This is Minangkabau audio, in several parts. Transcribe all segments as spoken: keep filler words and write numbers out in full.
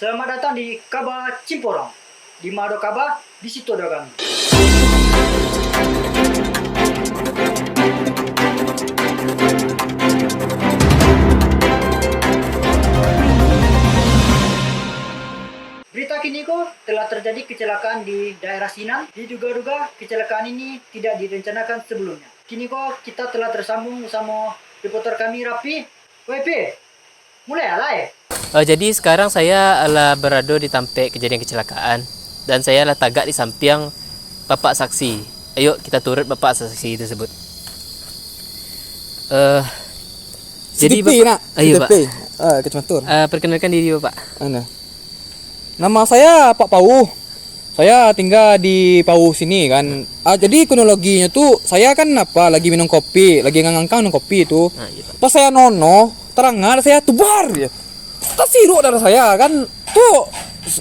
Selamat datang di Kaba Cimporong. Di ma ado kaba, di situ ado kami. Berita kini ko, telah terjadi kecelakaan di daerah Sinan. Diduga-duga kecelakaan ini tidak direncanakan sebelumnya. Kini ko kita telah tersambung bersama reporter kami Rapi. Woi Pi, mulai lah eh. Eh, jadi sekarang saya lah berada di tampek kejadian kecelakaan dan saya lah tagak di sampiang bapak saksi. Ayo kita turut bapak saksi tersebut. Eh, jadi C T P bapak, nak, ayo, C T P. Pak. Ah, kacamata. Eh, perkenalkan diri bapak. Ana. Nama saya Pak Pauh. Saya tinggal di Pauh sini kan. Ah, jadi kronologinyo tu, saya kan apa, lagi minum kopi, lagi ngangkang minum kopi tu. Ah, iya, Pak. Pas saya nono, tarangan saya tubar je. Tasiruk darah saya kan. Tu,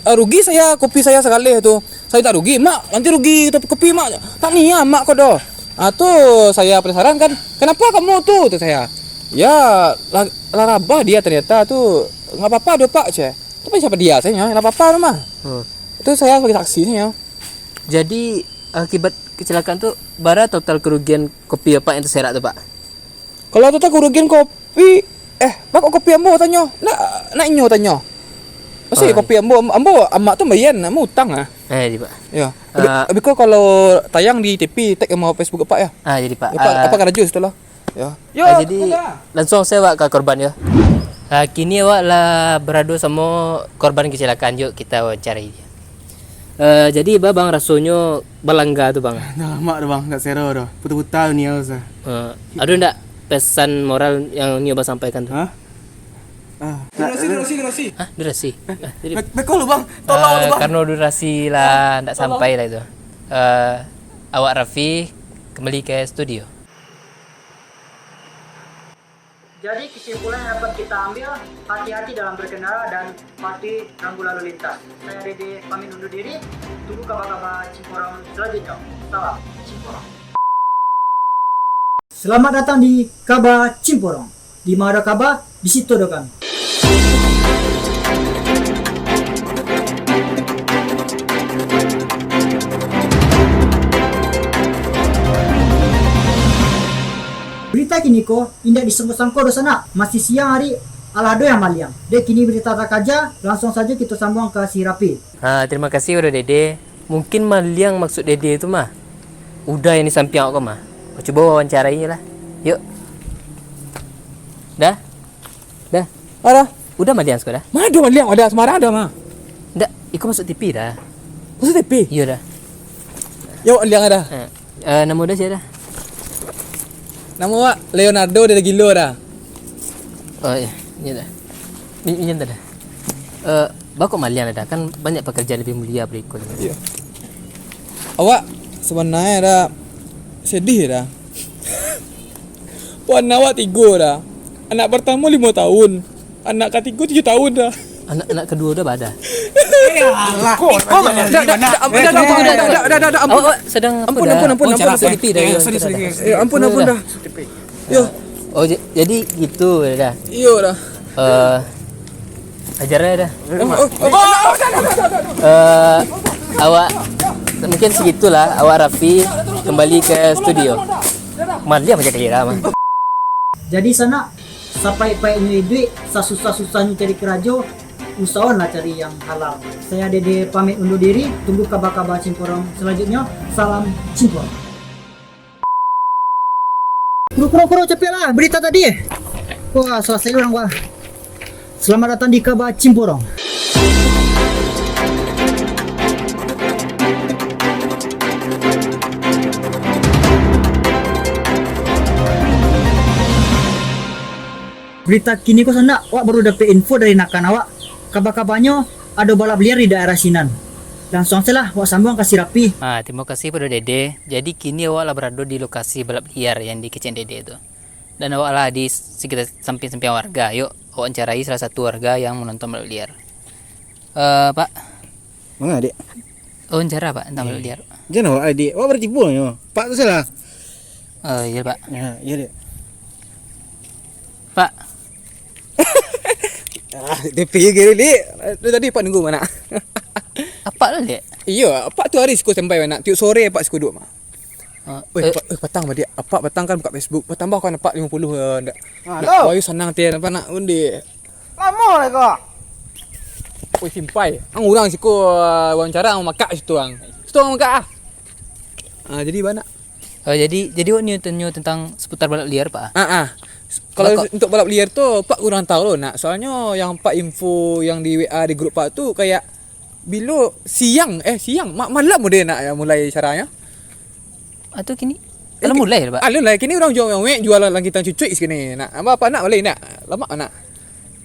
ah, rugi saya kopi saya sagaleh tu. Saya tak rugi, "Mak, nanti rugi kopi, Mak." "Tak niya, Mak, ko doh." Ah, tu saya penasaran kan, "Kenapa kamu tu?" tu saya. "Ya, lah, lah rabah dia ternyata tu. Nggak apa-apa doh, Pak," ceh. Tapi siapa dia saja, nggak apa-apa tu mah. Hmm. Itu saya sebagai saksi saja. Jadi, akibat kecelakaan tu, bara total kerugian kopi Bapak yang terserak tu, Pak? Kalau total kerugian kopi, eh, Bapak kopi ambo tanyo? Nak, nak inyo tanyo. Masih kopi ambo, ambo, amak tu bayan, ambo utang ah. Eh, jadi, Pak. Ya. Habis, habis ko kalau tayang di T V, tag sama Facebook Bapak ya. Ah, jadi, Pak. Bapak, ah, Bapak karajo situ lah. Ya. Yo, ah, jadi, langsung saja awak ka korban, yo. Ah, kini awak lah barado samo korban kecelakaan, yuk kita wawancarai dia. Eh, jadi, ba, Bang, rasonyo balangga tu, Bang? Dah lama tu, Bang, ndak sero tu. Puta-puta dunia tu, sah. Eh, ado ndak pesan moral yang nio Bang sampaikan tu? Hah? Ah, durasi, durasi, durasi. Hah? Durasi? Eh, ah, jadi, be-, beko lu, Bang. Tolong lu, eh, Bang. Karena durasi lah ndak sampai lah itu. Eh, awak Raffi kembali ke studio. Jadi, kesimpulan yang dapat kita ambil, hati-hati dalam berkendara dan patuhi rambu lalu lintas. Saya Dede pamit undur diri, tunggu kaba-kaba Cimporong selanjutnya. Salam Cimporong. Selamat datang di Kaba Cimporong. Di ma ado kaba, di situ ado kami. Berita kini ko indak disangko-sangko doh sanak. Masih siang hari, alah ado yang maliang. Dek kini berita takaja, langsung sajo kito sambuang ka si Rapi. Ha, terima kasih pado Dede. Mungkin maliang maksud Dede tu mah. Uda yang di sampiang awak ko mah. Cubo wawancarai lah. Yuk. Dah? Dah. Alah. Uda maliang siko dah? Ma ado maliang, ado sumbarang ado mah. Ndak, iko masuk T V dah. Masuk T V? Iyo dah. Yo, maliang dah. Ha. Eh, namo Uda sia dah? Namo awak Leonardo dari Gilo dah. Oh, iyo. Iyo dah. Ni, ni dah. Eh, baa kok maliang dah? Kan banyak pekerjaan lebih mulia berikutnya. Iyo. Awak sebenarnya dah sedih dah. Anak awak tigo dah. Anak pertamo limo tahun. Anak katigo tujuah tahun dah. Anak, anak kaduo dah badan. Eh, alah. Kok, kok, dah, dah, dah, dah, dah, dah, dah, dah, dah, dah, ampun. Awak, awak sedang apa dah? Ampun, ampun, ampun, ampun. Oh, sorry, sorry. Eh, sorry, sorry. Eh, ampun, ampun dah. Yo. Oh, ja-, jadi gitu dah. Iyo dah. Eh, ajar aja dah. Oh, oh, oh, dah, dah, dah, dah, dah. Eh, awak, mungkin segitulah, awak Raffi kembali ke studio. Maliang macam kira mah. Jadi sanak, sapaik-paiknyo iduik, sasusah-susahnyo cari karajo, usahoanlah cari yang halal. Saya Dede pamit undur diri, tunggu kaba-kaba Cimporong selanjutnya. Salam Cimporong. Kuro, kuro, kuro, capeklah berita tadi. Wah, selesai urang, wah. Selamat datang di Kaba Cimporong. Berita kini ko sanak, awak baru dapek info dari nakan awak. Kaba-kabanyo, ado balap liar di daerah sinan. Langsuang sajolah awak sambuang ka si Rapi. Ah, tarimo kasih pado Dede. Jadi kini awak lah barado di lokasi balap liar yang dikecek Dede tu. Dan awak lah di sekitar samping-samping warga. Yuk, awak wawancarai salah satu warga yang manonton balap liar. Eh, Pak. Manga, Dek? Wawancara, Pak, tentang balap liar. Jan awak, Dek. Awak baratibo nyo. Pak tu salah. Oh, iyo, Pak. Ya, iyo, Dek. Pak. Ah, tepi kiri, Dik. Tu tadi Pak nunggu mah nak. Apak lah, Dek? Iyo, Apak tu hari siko standby mah nak. Tiok sore Apak siko duduak mah. Ah, Weh, eh. Pak, eh, patang mah, Dik. Apak patang kan buka Facebook. Patambah kan Apak limo puluh, eh, ndak. Ah, Nak, halo. Wah, sanang tian apa nak undi. Lamo lah kau. Woi, simpai. Ang urang siko, ah, wawancara ang makak situ ang. Situ ang makak ah. Ah, jadi bana? Eh, jadi, jadi awak nio tanyo tentang seputar balap liar, Pak, ah? Ah, ah. Kalau Bakok. Untuk balap liar tu, Pak kurang tahu lo nak. Soalnyo yang Pak info yang di W A di grup Pak tu kayak bilo siang, eh, siang, ma-, malam udah nak ya mulai acaranyo. Atau kini? Eh, Alah ki-, mulai lah, Pak? Alah lah, kini urang jual, wek, jual langkitan cucuik sakini. Nak, apa, apa nak bali nak? Lamak nak?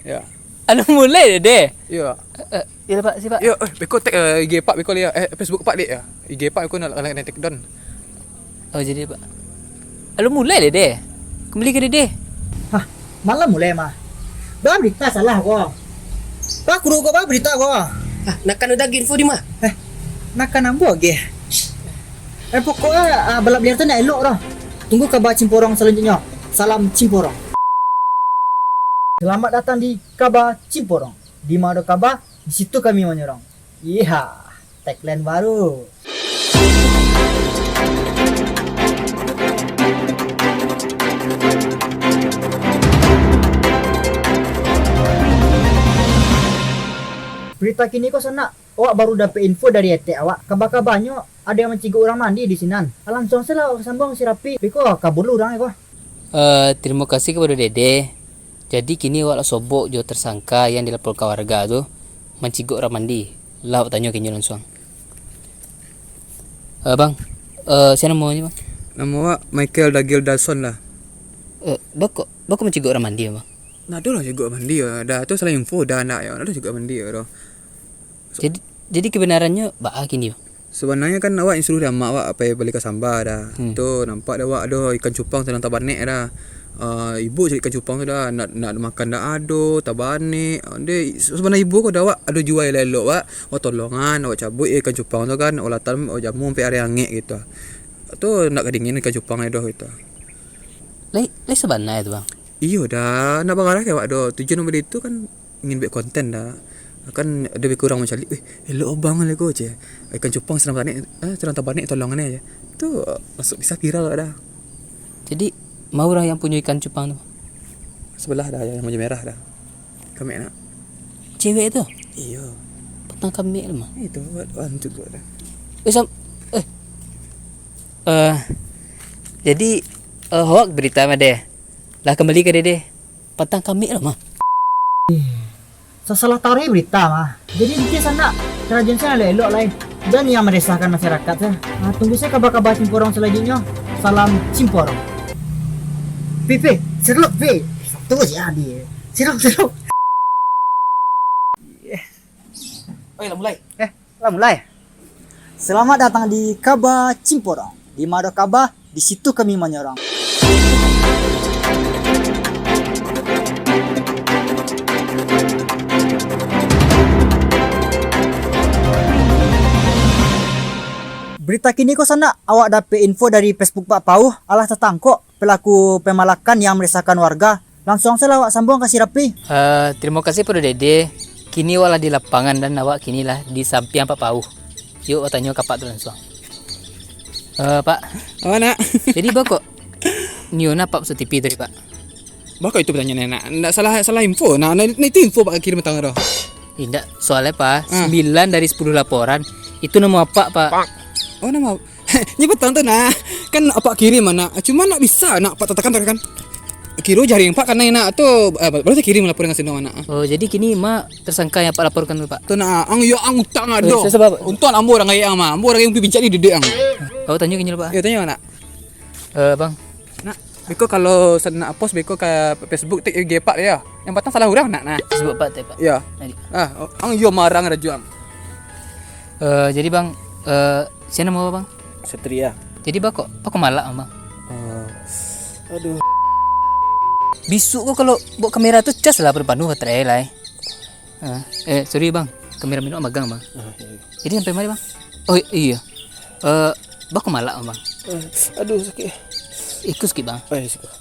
Ya. Alah mulai dah, deh. Ya. Eh, eh, iyalah, Pak, si, Pak. Ya, eh, beko tag, eh, I G Pak beko liya, eh, Facebook Pak dek ya. I G Pak beko nak, nak, nak take down. Oh, jadi, Pak. Alah mulai dah, deh. Kembali ke deh, deh. Hah, malam mulai mah. Ba berita salah ko. Ba kuru ko ba berita ko. Ah, nak kan udah info di mah? Eh, nak kan ambo ge. Eh, pokoknya, ah, balap liar tu nak elok dah. Tunggu kaba Cimporong selanjutnya. Salam Cimporong. Selamat datang di Kaba Cimporong. Di ma ado kaba, di situ kami manyorong. Iya, tagline baru. Berita kini ko sanak, awak baru dapek info dari etek awak, kaba-kabanyo ado yang mancigok urang mandi di sinan. Langsuang se lah awak sambung si Rapi, beko kabur urang ko. Eh, terima kasih kepada Dede. Jadi kini awak lah sobok jo tersangka yang dilaporkan warga tu mancigok urang mandi. Lah awak tanyo ka inyo langsuang. Eh, bang, eh, sia namo nyo, bang? Namo awak Michael Dagil Dalson lah. Eh, bako, bako mancigok urang mandi, bang? Nah, tu lah cigok mandi, ah. Dah tu salah info dah nak yo. Nah, tu cigok mandi, ah, dah. So- Jadi, jadi kebenarannyo baa kini, bang? Sabananyo kan awak yang suruh dek amak awak pai bali ka samba dah. Hmm. Tu nampak dek awak ado ikan cupang sadang tabanek dah. Ah, ibo cari ikan cupang tu dah, nak, nak makan dak ado, tabanek. Ah, deh, sabananyo ibo ko dah awak ado jual elok-elok awak. Awak tolongan, awak cabuik ikan cupang tu kan, awak latan, awak jamu sampai ari angek gitu. Tu nak kadingin ikan cupang dah gitu. Lai, lai sabana tu, bang? Iyo dah, nak bagarah ke awak doh. Tujuan bali tu kan ingin buek konten dah. Kan ado beko urang mancaliak, "Eh, elok abang lah ko," ceh. Ikan cupang sadang tabanek, eh, sadang tabanek tolongan aja. Tu masuk bisa viral dah. Jadi, ma urang yang punyo ikan cupang tu? Sabalah dah, yang baju merah dah. Kamek nak. Cewek tu? Iyo. Patang kamek lah mah. Itu, wan tu dah. Eh, sam-, eh. Eh, jadi, eh, hoak berita mah deh. Lah kembali ka dede. Patang kamek lah mah. Sasalah tarik berita mah. Jadi, bikin sanak karajo se elok-elok lai. Jan yang meresahkan masyarakat se. Ah, tunggu se kaba-kaba Cimporong selanjutnya. Salam Cimporong. Pi, pi, seruk, pi. Satu je dia. Seruk, seruk. Oi, lah mulai. Eh, lah mulai. Selamat datang di Kaba Cimporong. Di ma ado kaba, di situ kami manyorong. Berita kini ko sanak, awak dapek info dari Facebook Pak Pauh, alah tatangkok pelaku pemalakan yang meresahkan warga. Langsuang se lah awak sambuang ka si Rapi. Eh, terima kasih pado Dede. Kini awak lah di lapangan dan awak kini lah di sampiang Pak Pauh. Yuk, awak tanyo ka Pak tu langsuang. Eh, Pak. Apo, Nak? Jadi, baa kok nio nah Pak masuak T V tadi, Pak? Baa kok itu pertanyaan, Nak? Ndak salah, salah info. Nah, nah, nah, itu info Pak kirim petang tu. Indak, soalnya, Pak, Ah. sembilan dari sepuluh laporan, itu namo Apak, Pak. Oh, namo Nyo patang tu nah, kan Apak kirim, Nak. Cuma ndak bisa, Nak, Apak tatakan-tatakan. Kiro jaring Apak kanai, Nak, tu, eh, baru kirim laporan ka sino, Nak. Oh, jadi kini ma tersangka yang Apak laporkan tu, Pak? Tu, Nak, ang yo ang utang ado. Oh, sa-, sabar, Pak. Untuang ambo urang gaek ang mah. Ambo urang yang pincak di dedek ang. Awak tanyo ka inyo, Pak. Yo, tanyo, Nak. Eh, Bang. Nak, beko kalau sa-, nak post beko ka Facebook, tag I G Apak yo. Yang patang salah urang, Nak, nah. Facebook Apak tu, Pak. Yo. Tadi. Ah, ang yo marang rajo ang. Eh, jadi, Bang, eh, sia namo Abang? Satria. Jadi, baa kok, baa kok malak, Bang? Eh, aduh. Bisuak ko kalau buek kamera tu cas lah, panuah baterai lai. Eh, eh, sorry, Bang. Kamera mino magang, Bang. Ah, iyo. Jadi, sampai ma, Bang? Oh, iyo. Eh, baa kok malak, Bang? Eh, aduh, sakik. Iko sakik, Bang. Eh, siko.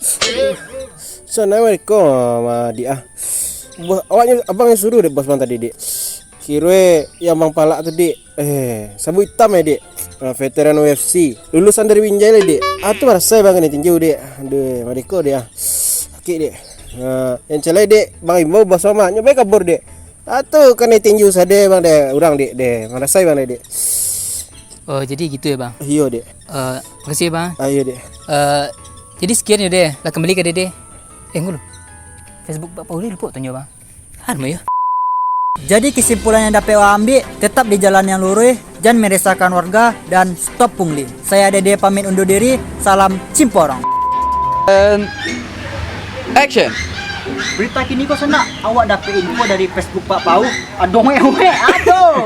Assalamualaikum, Mak Diah. Bos, awaknyo, abang yang suruh dek bos bang tadi, Dek. Kiroe yang bang palak tu, Dek. Eh, sabuk itam ya, Dek. Ah, veteran U F C. Lulusan dari Binjai lah, Dek. Ah, tu marasai bang kanai tinju, Dek. Aduh, madeko, Dek, ah. Sakik, Dek. Ah, yang calai, Dek, bang imbau bos bang mah. Nyo bae kabur, Dek. Ah, tu kanai tinju sadeh bang deh. Urang, Dek, deh. Marasai bang deh, Dek. Oh, jadi gitu ya, Bang? Iyo, Dek. Eh, makasih ya, Bang. Ah, iyo, Dek. Eh, jadi sekian ya, deh. Lah kembali ke Dede. Eh, ngulu. Facebook Pak Pauli lupa tanya, Bang. Anu ya. Jadi kesimpulan yang dapat awak ambil, tetap di jalan yang lurus, jangan meresahkan warga, dan stop pungli. Saya Dede pamit undur diri, salam Cimporong. And action. Berita kini kau senang, awak dapat info dari Facebook Pak Pau. Aduh, weh, weh, aduh.